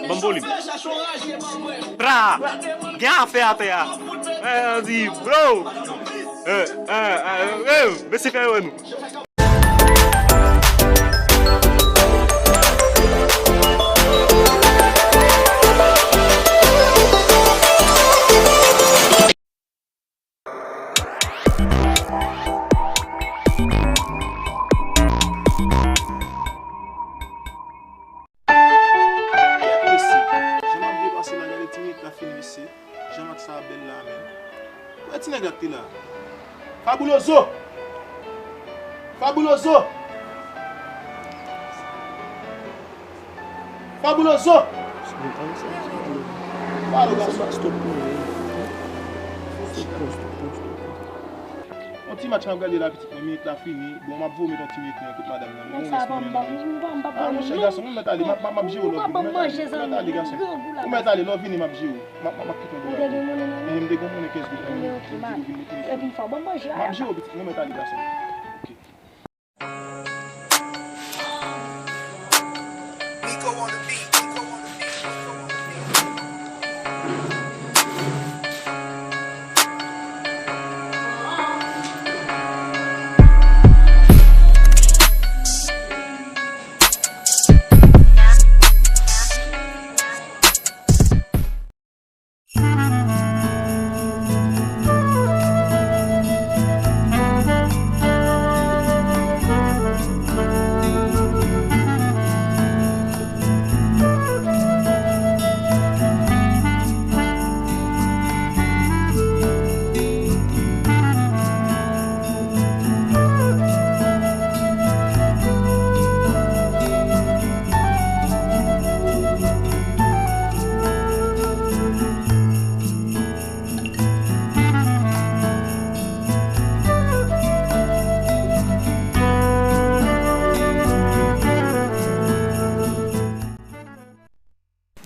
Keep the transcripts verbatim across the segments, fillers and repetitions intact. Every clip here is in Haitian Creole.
Ban m volim. Tra! Gen afè atè a. Eh, di, bro! Eh, eh, eh, eh, mesye fè wè nou. Mesye, jan m ap depase la, gade ti minit la fini, mesye. Jan match sa a bèl la, menm. Wè ti nèg la ki te la. Fabuloso! Fabuloso! Fabuloso! Pale, gason. Yon ti match m ap gade la, pitit mwen, minit la fini. Bon, m ap voye met yon ti minit mwen kot madanm nan. Bon, mès mwen menm. Ah, monchè, gason, ou mèt ale, m ap, m ap, m ap jere w lòt vini. Ou mèt ale, gason. Ou mèt ale, lè w vini, m ap jere w. M ap, m ap, m ap kite w dòmi. Ou te gen monnen nan men? Em, m te gen monnen kenz goud nan men. Epi m fè w, ban m manje a. Epi m fè w, ban m manje a. M ap jere w, pitit mwen, mèt ale, gason. Ok.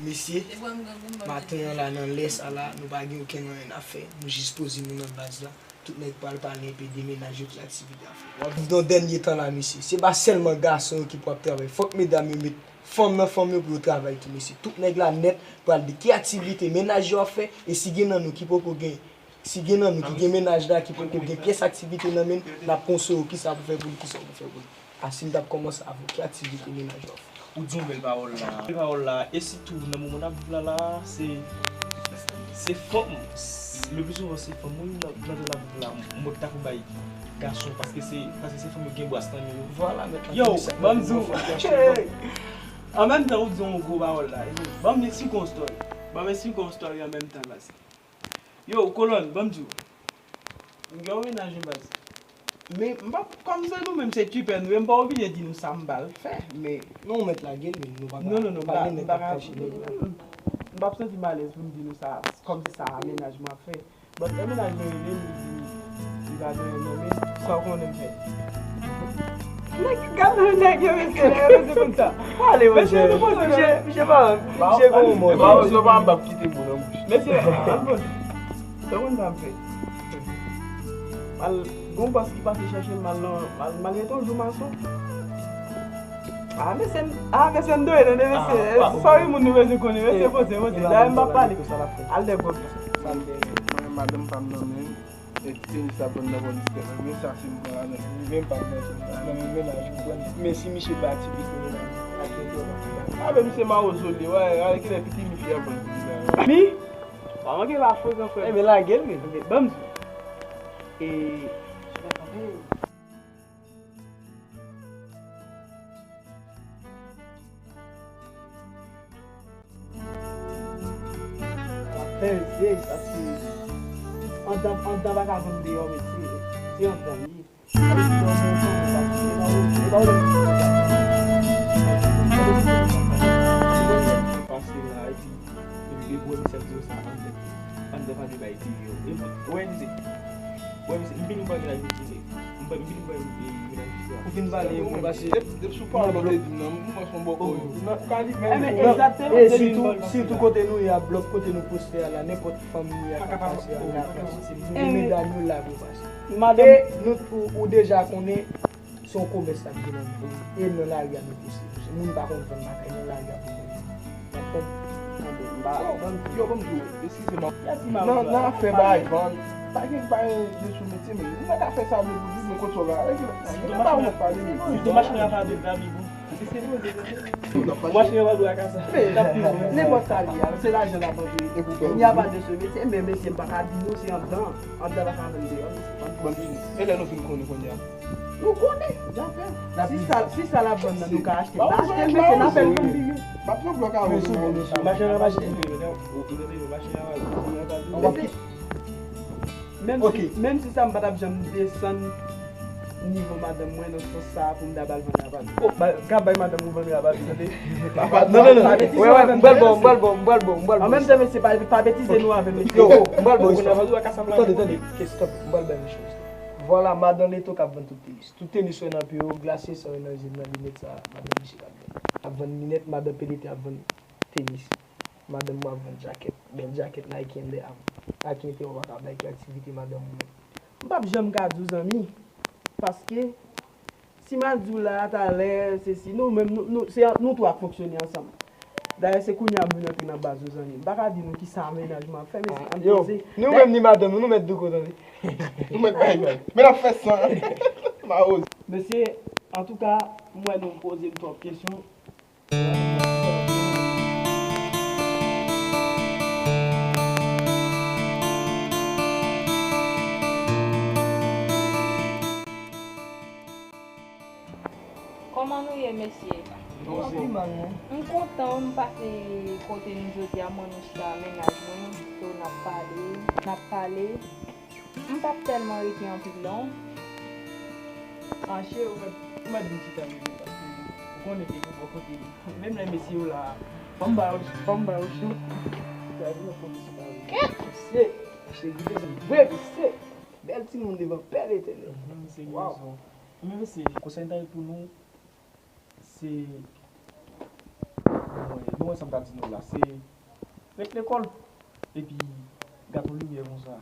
Mesye, maten an la, nan lè sa la, nou pa gen okenn anyen n ap fè. Nou jis poze nou nan baz la. Tout nèg pral pale enpe de mennaj yo, ki aktivite y ap fè. W ap viv nan dènye tan la, mesye. Se pa sèlman gason yo ki pral travay. Fòk medam yo met fanm nan fanm yo pou yo travay tou, mesye. Tout nèg la nèt pral di ki aktivite mennaj yo ap fè, e si gen nan nou ki poko gen, si gen nan nou ki gen mennaj la, ki poko gen pyès aktivite nan men l, n ap konseye w kisa pou fè pou li, kisa pou fè pou li. A, si m t ap kòmanse avè w, ki aktivite mennaj w ap fè? Ou di yon bèl pawòl la. Bèl pawòl la. E sitou, nan moman n ap viv la, la, se, se fanm. Le pli souvan, se fanm. Wi, nan, nan tan n ap viv la, m t ap bay gason, paske se, paske se fanm yo gen bras nan men yo. Vwala, mèt la. Yo, ban m di w. An menm tan, ou di yon gwo pawòl la. Ban m esplike yon story. Ban m esplike yon story an menm tan, baz. Yo, kolòn, ban m di w. M gen yon mennaj wi baz. Men, m p ap, kòm se nou menm, se tripè nou ye, m pa oblije di nou sa m pral fè, men. Non, ou mèt lage l, men nou pa ka. Non, non, non, m pa, m pa ka di. M p ap santi m alèz pou m di nou sa, kòm se sa mennaj mwen ap fè. But lè mennaj mwen rele m, li di li pa gen anyen nan men l, sa w konnen m fè? Nèg, gade nèg yo, mesye, nèg yo, mesye konn sa. Pale, mesye, monchè, nou poze, mesye, mesye pa, mesye gon mò. Ba, yo pa m p ap kite mo nan bouch. Mesye, ann poze. Sa w konn sa m fè? M al, gon bòs ki pase chèche m, m al nan, m al, m al rete yon jou mason. Ah, mesye, ah, mesye, m dwe tande, mesye. Sorry, moun nou bezwen konnen, mesye, poze, poze. Dayè, m pa pale. Al dèyè pòt la. Mwen, madanm pa m nan men m. E ti tenis la pran nan vòlistè la. Men sa se m pran ladan. Li menm pa nan men nan mennaj ou pran. Men si misye pa aktivite mennaj, aktivite mennaj. Ah, men misye mawozo li, wè, wè, kilè piti mi fi a pran piti la. Mi? Pa manke pa frekan, frè. Ebyen, lage l, men. Ebyen, ban m di. E, Pèse, paske anndan, anndan pa ka vann deyò, mesye. Se anndan li ye. Sa vle di, lè w gen yon fanmi, sa, e pa ou, e pa ou menm ki fè sa. Pase la, epi, epi, epi, wè, misye ap di yo sa anndan. Anndan pa gen bay deyò. E, wè, misye, wè, misye, m vin wè mennaj misye. Ou fin pale, ou fin pase. Depi sou pawòl ou te di m nan, m panse yon bòkò yo. Nan, ka li menm. Ebyen, egzakteman, e sitou, sitou kote nou ye a, blòk kote nou poste a la, nenpòt fanm li a ka pase a, ka pase. E medam yo la pou pase. E nou, ou, ou deja konnen, Se yon komès k ap gen nan vil. E nan lari a nou pouse. Moun pa konn vann bagay nan lari a pou vann. W ap konprann? Tande, m pa vann. Yo, ban m di w, eskize m. Nan, nan afè bay vann, pa gen, pa gen de sou metye, men nou mèt a fè sa nou vle pou nou, men kote w la, rete la. Se domach mwen ap pale, men. Se domach mwen ap pale, la, men bon. Machin an pa dwe ak sa. Men, nenpòt sa li ye, se lajan l ap manje. Il n'y a pas de sou metye, men mesye, m pa ka di nou, se anndan. Anndan pa ka vann deyò, mesye. Bon, e lè nou fin konnen kounye a? Nou konnen, zafè. Si sa, si sa l ap vann nan, nou ka achte l. N a achte l, mesye, n a fè l vann pi byen. M ap yon blòk a ou. Machin an pa dwe. Menm si, menm si sa, m pa t ap janm desann nivo madanm mwen nan sans sa a pou m ta ba l vann rabat. Oh, ba, ka bay madanm ou vann rabat, tande? Non, non, non. Wè, wè, m pral ba w, m pral ba w, m pral ba w, m pral ba w. An menm tan, mesye, pa, pa betize nou avè m, mesye. Yo, m pral ba w istwa. Tande, tande. Ok, stop, m pral ba w istwa. Vwala, madan Leto k ap vann tout tenis. Tout tenis wè nan pye w, glasye sa w nan je m nan, linèt sa, madan misye k ap vann. Ap vann linèt, madan Pelete ap vann tenis. Madanm mwen ap vann jakèt. Bèl jakèt Nike and the Am. Nike te w pa ka bay ki aktivite madanm mwen. M p ap janm ka di w zanmi. Paske, si m al di w la a talè, se si nou menm, nou, nou, se nou twa k fonksyone ansanm. Dayè, se kounye a m vin antre nan baz ou zanmi. M pa ka di nou ki sa mennaj mwen ap fè, men se ann poze. Ni ou menm, ni madanm ou, nou mèt douko, tande. Nou mèt bay bay. Men n ap fè san. Mawozo. Mesye, antouka, m wè nou poze m twòp kesyon. Kòman nou ye, mesye? Nou pi mal, non? M kontan m pase kote nou jodi a, mwen, nou chita, mennaj mwen, so n ap pale, n ap pale. M p ap tèlman rete anpil non. Anche, ou mèt, ou mèt vin chita menm, paske ou konnen ke gen bò kote li. Menm lè mesye yo la, fò m ba yo, fò m ba yo cho. Sa vin nan kondisyon pa vre. Mesye, mesye, gite se vre, mesye. Bèl timoun devan Pè Letènèl. Waw. Men mesye, konsèy m ta gen pou nou, se, bon, nou wè sa m ta di nou la, se ret lekòl, epi gad yon limyè konsa,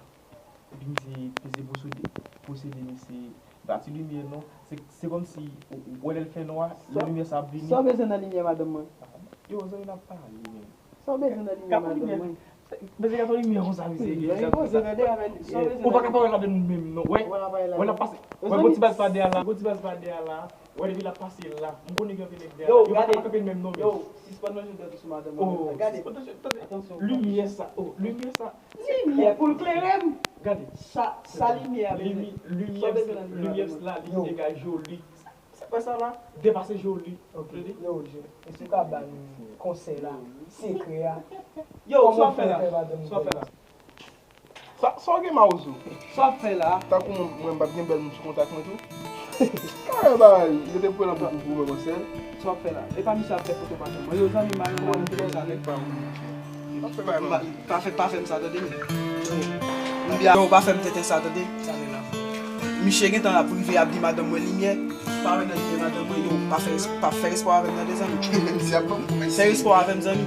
epi misye peze posede, posede, misye pa ti limyè non, se, se kòmsi ou, ou wè lè l fè nwa, lè limyè sa ap vini. Sa w bezwen nan limyè madanm mwen? Yo, zanmi, n ap pale, men. Sa w bezwen nan limyè madanm mwen? Mesye, gad yon limyè konsa, mesye. Li poze, tande, avè l. Sa w bezwen nan limyè? Ou pa ka parèt ladan nou menm non. Wè, wè, l ap pase. Wè, gon ti baz pa dèyè la, gon ti baz pa dèyè la. Wè, depi l ap pase la, m konnen gen anpil nèg dèyè la. Yo, pa ka kanpe menm non, men. Yo, sispann manje dwèt ou sou madanm mwen. Oh, gade. Sispann manje, tande. Atansyon. Limyè sa, oh, limyè sa. Limyè pou l klere m. Gade. Sa, sa limyè a bezwen. Limyè, limyè la, li degaje joli. Sa, sa kwè sa la, depase joli. Ok, yo, je, e si w ka ba nou konsèy la, sekrè a? Yo, sa w ap fè la? Sa w ap fè la? Sa, sa w gen, Mawozo? Sa w ap fè la? Tankou mwen, mwen m p ap gen bèl moun sou kontak mwen tou? Kare bagay, yo te pran nan bout pou mwen, konsèy. Sa w ap fè la? E pa misye ap fè foto madanm mwen? Yo, zanmi, madanm mwen, yo, zanmi. Pa fè, pa fè m sa, tande, men. Yo, pa fè m tenten sa, tande. Misye gentan ap rive ap di madanm mwen limyè. Pa wè nan limyè madanm mwen, yo, pa fè, pa fè espwa avè m, tande, zanmi. Fè espwa avè m, zanmi.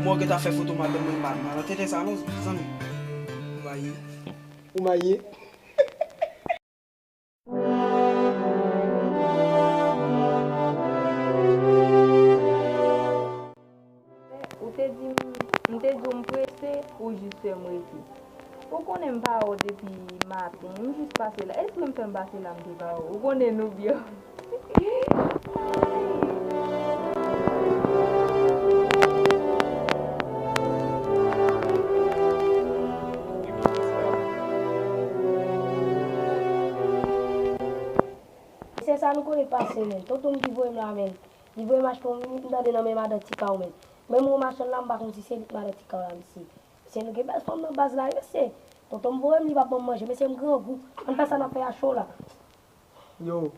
Mwen gentan fè foto madanm mwen, ma, ma nan tenten sa, non, zanmi. Ou maye. Ou maye. Ou te di m, m te di w m prese, ou jis fè m rete. Ou konnen m pa wè w depi maten, m jis pase la. Espre m fè m pase la, m te pa wè w. Ou konnen nou byen. Se sa nou konnen pase, men. Tonton m ki voye m la, men. Li voye m achte yon minit, m tande nan men madan Tikaw, men. Menm yon machann la, m pa konn si se li k madan Tikaw la, mesye. Mesye, nou gen bèl fanm nan baz la, wi, mesye. Tonton m voye m, li p ap ban m manje. Mesye, m grangou. Ann fè sa n ap fè a cho la. Yo.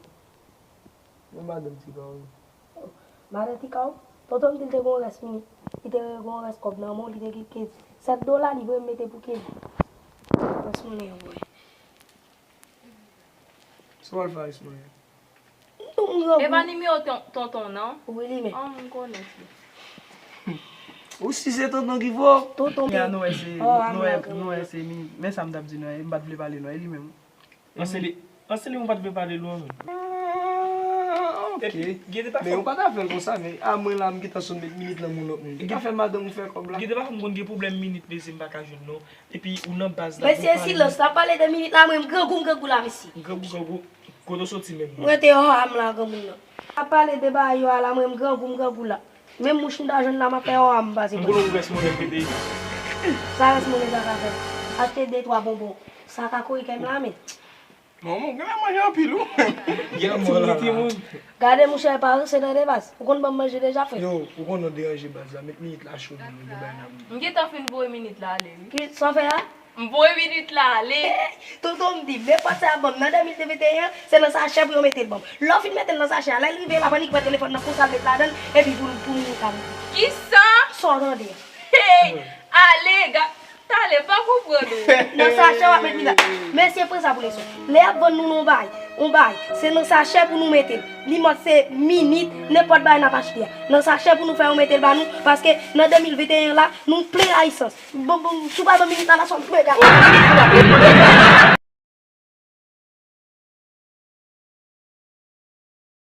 Yo, madan Tikaw, wi. Yo, madan Tikaw, tonton m di l te gen yon rès minit. Li te gen yon rès kòb nan men l, li te gen kenz. Sèt dola, li voye m mete pou Kevin. Rès mwen nan men w, wi. Sa w al fè a, Ismaël? E pa nimewo ton-, tonton, non? Wi, li menm. An, m konnen tou. Ou si se tonton ki fò? Tonton. Ya, nou wè se, nou wè, nou wè se mi-, men sa m t ap di nou, m pa t vle pale nou, e li menm. An, se li, an, se li m pa t vle pale nou an menm. Epi, gete pa fè. Men ou pa ta fè l konsa, men a mwen la, m gentan sot met minit lan moun lòt moun. Gete pa fè madanm ou fè kòb la. Gete pa fè m konn gen pwoblèm minit, mesye, m pa ka jwenn non. Epi ou nan baz la. Mesye, silans, n ap pale de minit la, mwen, m grangou, m grangou la, mesye. Grangou, grangou. Kote w soti menm? Mwen te hò a m la, granmoun nan. N ap pale de bagay yo a la, mwen, m grangou, m grangou la. Menm mouch m ta jwenn la, m ap fè hò a m pase. M konnen ou rès monnen mete. Sa rès monnen sa ka fè? Achte de twa bonbon. Sa ka kore kè m la, men. Manman, ou genlè manje anpil, wi. Gen anpil timoun. Gade, monchè, pa ranse nan de baz. Ou konn ban m manje deja, frè. Yo, ou konn nou deranje baz la. Met minit la cho, nou gen bagay n ap di. M gentan fin voye minit la ale, wi. Ki, sa w fè a? M voye minit la ale. Tonton m di m, nenpòt sa y ap ban m nan de mil venteyen an, se nan sachè pou yo mete l ban m. Lè w fin mete l nan sachè a, lè l rive, l ap annik pran telefòn nan konsa l met ladan l, epi pou l pou minit la moute. Kisa? Sa w tande a? Hey! Ale, ga, talè, pa konprann ou. Nan sachè w ap met minit la. Mesye, pran sa pou leson. Lè y ap vann nou nan yon bagay, yon bagay, se nan sachè pou nou mete l. Li mòd se minit, nenpòt bagay n ap achte a. Nan sachè pou nou fè yo mete l ba nou, paske nan de mil venteyen an la, nou plen rayisans. Bon, bon, si w pa ban m minit la, la, sa w ap gade.